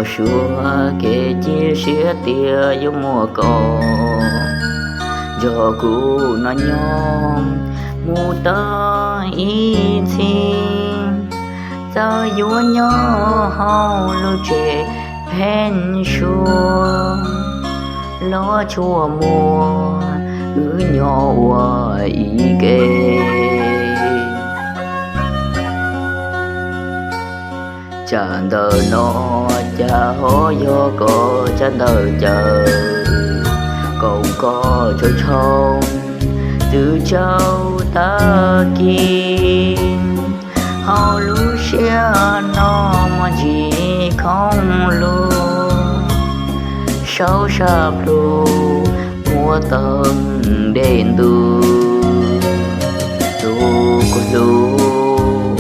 Suav kev cia siab tias yuav muaj koj nrog kuv noj nyob mus tau ib txhis. Txawm yuav nyob hauv lub tsev pheeb suab, los tshuaj muag wb nyob ua ib ke. Tsam ntawm no cas ho yog koj tsab ntawd caws, koom koj tshauv tshauv twb tsaus tag kis. Hauv lub siab no muaj ntsis khoob lug, saub saj plhu muab teeb dej ntuj. Tus kuv hlub,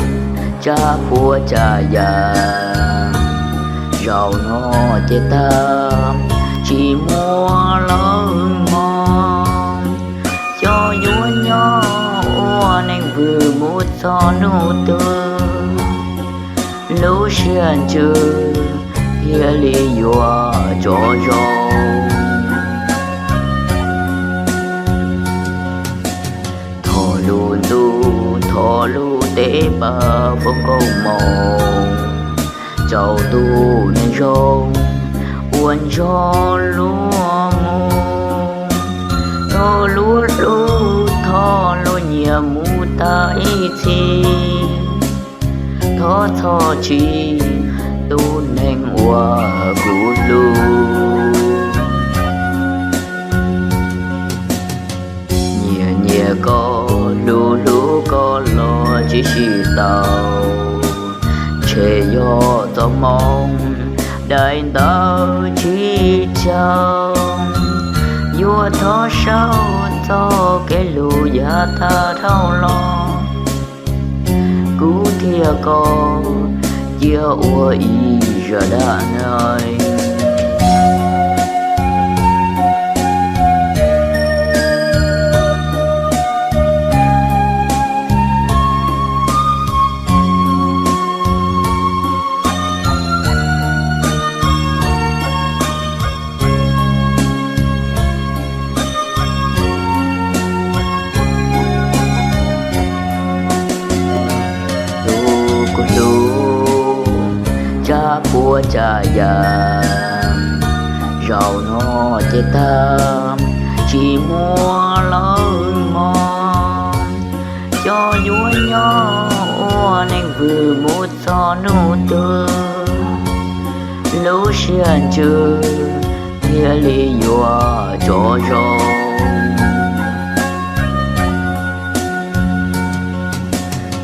tsab puab tsab yam, zaum no ces tag tsis muaj lawm mog. Xyov yuav nyob ua neeg vwm mus txog hnub twg, lub siab ntsws thiaj li yuav tso zoo. Thov lub ntuj thov lub teb pab foom koob hmoov rau tus neeg zoo uas nrog luag mus. Thov luag hlub thov luag nyiam mus tag ib txhis. Thov txhob tsim tus neeg uas kuv hlub. Nyiam nyiam koj hlub hlub koj los tsis sib tau, ntshe yog txoj hmoo daim ntawv tsis tsaug. Yuav thov saub txoj kev hlub yav tag dhau los, kuv thiab koj cia ua ib zaj dab neeg. Tus kuv hlub, tsab puab tsab yam, zaum no ces tag tsis muaj lawm mog. Xyov yuav nyob ua neeg vwm mus txog hnub twg, lub siab ntsws thiaj li yuav tso zoo.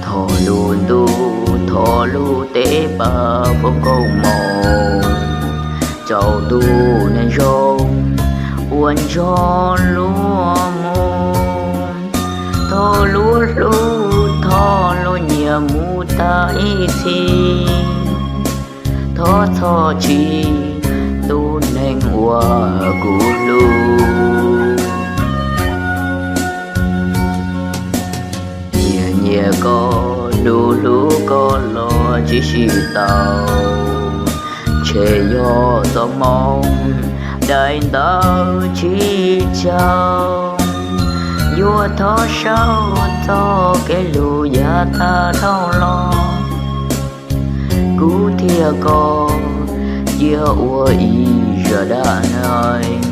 Thov lub ntuj thov lub teb pab foom koob hmoov rau tus neeg zoo uas nrog luag mus. Thov luag hlub thov luag nyiam mus tag ib txhis. Thov txhob tsim tus neeg uas kuv hlub. Nyiam nyiam koj hlub hlub koj los tsis sib tau, ntshe yog txoj hmoo daim ntawv tsis tsaug. Yuav thov saub txoj kev hlub yav tag dhau los, kuv thiab koj cia ua ib zaj dab neeg.